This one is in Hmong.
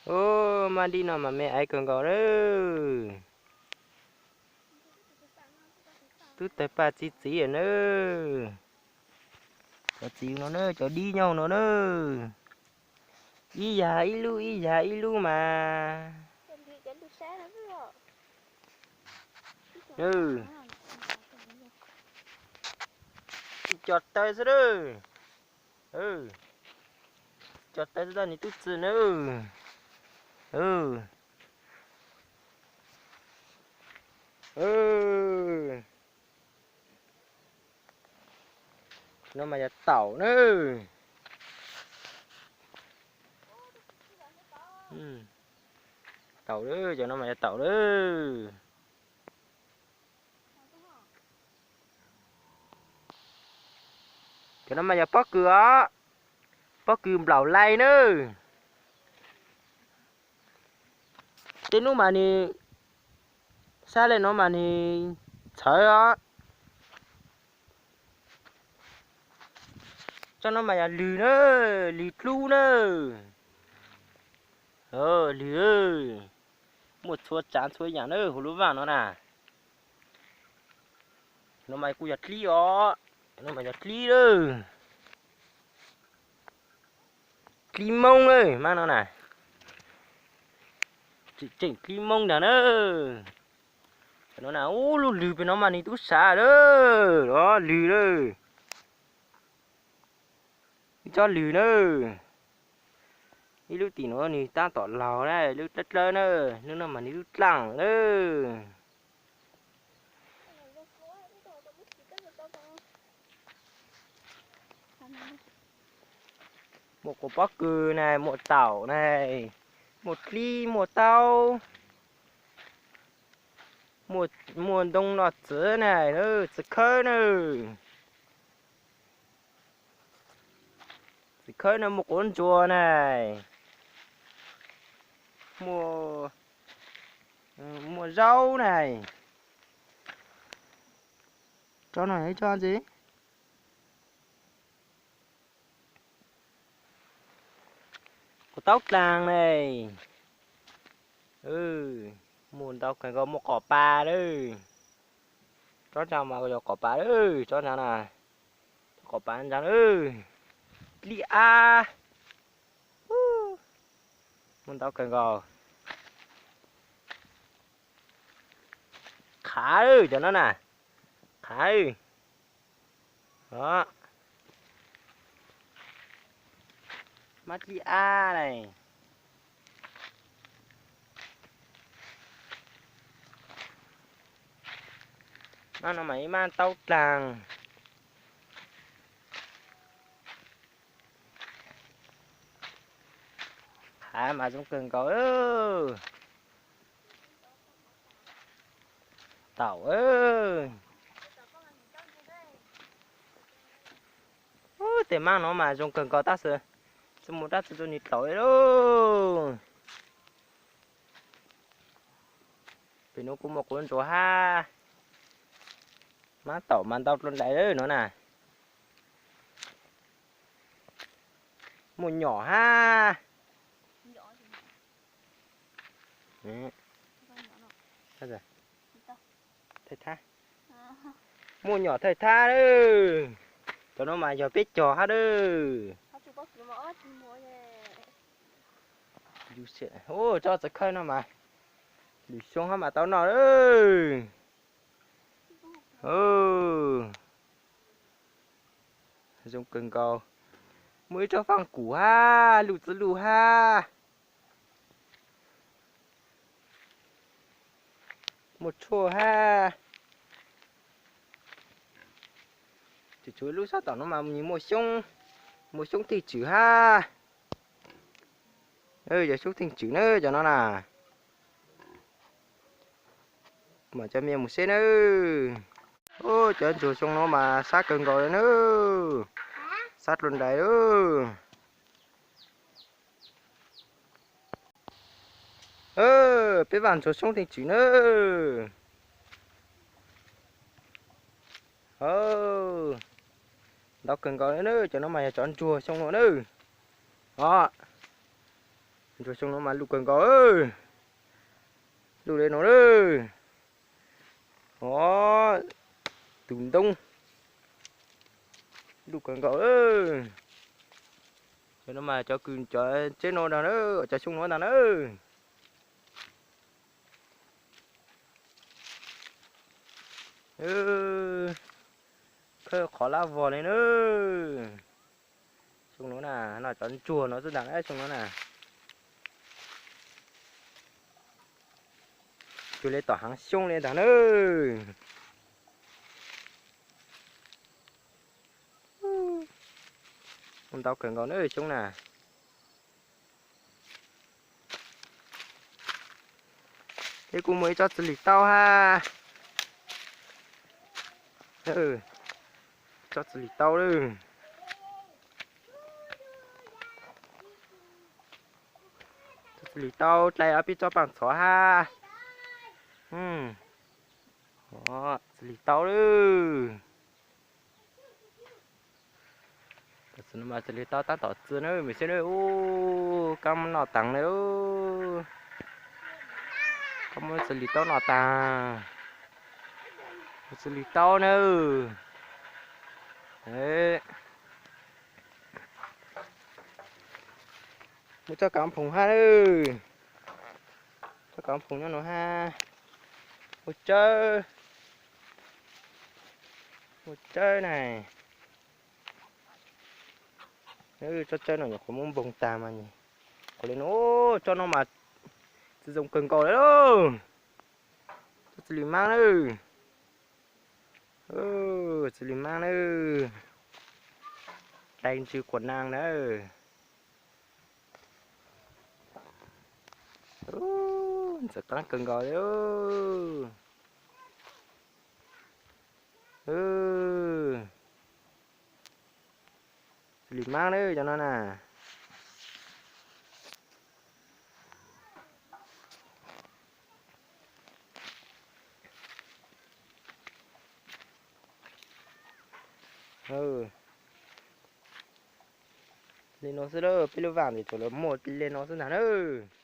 Ub, maj dib no mas me aiv kawg nkaus nawb. Twb tawg paj txi txiv nawb. Cov txiv no na, cov dib nyob no na. Ib yam ib lub ib yam ib lub mas. Ib co tawg xwb lawm. Ib co tawg xwb tab nws twb txwm nawb. No mas yog taum na. Taum lawm, cov no mas yog taum lawm. Cov no mas yog pob kws os, pob kws nplaum lais nawb. Tej hnub mas nws sab li no mas nws txhawv os. Tsob no mas yog lwg na, lwg dlub na. Lwg, muaj txhua tsav txhua yam na hauv lub vaj no na. No mas kuj yog dlib os, no mas yog dlib lawm. Dlib Moob lawm mas no na. Tseem dlib Moob ntag na. No na, ub, lub lwg pem no mas nws tub sav lawm, lwg lawm. Ib tsob lwg na. Ib lub tim no nws tab tom laug na, lub dlawb dlawb na, lub no mas nws lub dlaaj na. Muaj quav pob kws na, muaj taum na, muaj dlib, muaj taub, muaj ntoo no txiv na, txiv khawb na. Txiv khawb no muaj quav ntsuas na, muaj, muaj zaub na. Tsob no ib tsob ntxiv. Quav taub dlaag na. Muaj ntau kawg nkaus, muaj qos pas lawm. Tsob ntsa mas yog qos pas lawm, tsob ntsa na, qos pas ntsa lawm. Dlib ab, muaj ntau kawg nkaus. Qhav, cov no na, qhav. Mab dlib ab na. Mab no mas ib mab taub dlaag. Qhav mas zoo kawg nkaus. Taum. Tej mab no mas zoo kawg nkaus tab sis tsis muaj dab tsi rau nws taum li lauj. Pem no kuj muaj quav ntsuas hab. Mab taum mas ntau dlua ntais lawm no na. Muaj nyom hab. Muaj nyom thawj thab lawm. Cov no mas yog peb cog hab lawm. Tsob txiv khawb no mas lwm xyoo hab mas tau noj lawm. Zoo kawg nkaus. Muaj ib tsob faaj kum hab, luj txwv luj hab. Muaj tshuaj hab. Tsuas tshuav lub sab tom no mas muaj xyoob, muaj xyoob theej tswm hab. Yog xyoob theej tswm na cov no na. Mam cov me mus seb nawb. Cov ntsuag xyoo no mas sab kawg nkaus li nawb. Sab dlua ntais lawm. Peb vaj ntsuag xyoob theej tswm nawb. Ntau kawg nkaus li nawb, cov no mas yog cov ntsuag xyoo no nawb. Os, Ntsuag xyoo no mas luj kawg nkaus. Luj li no lawm. Os, tus ntoo luj kawg nkaus lawm. Cov no mas cov kws cov tsheb no ntag na, cov xyoo no ntag na. Khawb qhov lab vog li na. Xyoo no na, no cov ntsuag no xwb ntag na, xyoo no na. Cuag li tom haav xyoob li ntag na. Ntau kawg nkaus na xyoob na. Peb kuj muaj ib tsob txiv lis taub hab. Tsob txiv lis taub lawm. Txiv lis taub dlai ob peb tsob paaj txhov hab. Txiv lis taub lawm. Txiv lis taub tab tom txi na, mej saib na, ub, kab muab noj taag na. Kab muab txiv lis taub noj taag. Txiv lis taub na. Muaj tsob kaav phoom hab na. Tsob kaav phoom nyob no hab. Ua tsawb. Ua tsawb na. Tsob tsawb no nyuam qhuav muab npoog taag mas, qhuav li no, tsob no mas txiv zoo kawg nkaus li lauj. Tsob txiv lis maab na. Txiv lis maab na. Dai ntsws quas naag na. Ntxim qaab kawg nkaus li. Txiv lis maab na cov no na. Li no xwb lauj, peb lub vaaj ntawd tsuas lawv muaj li no xwb ntag nawb.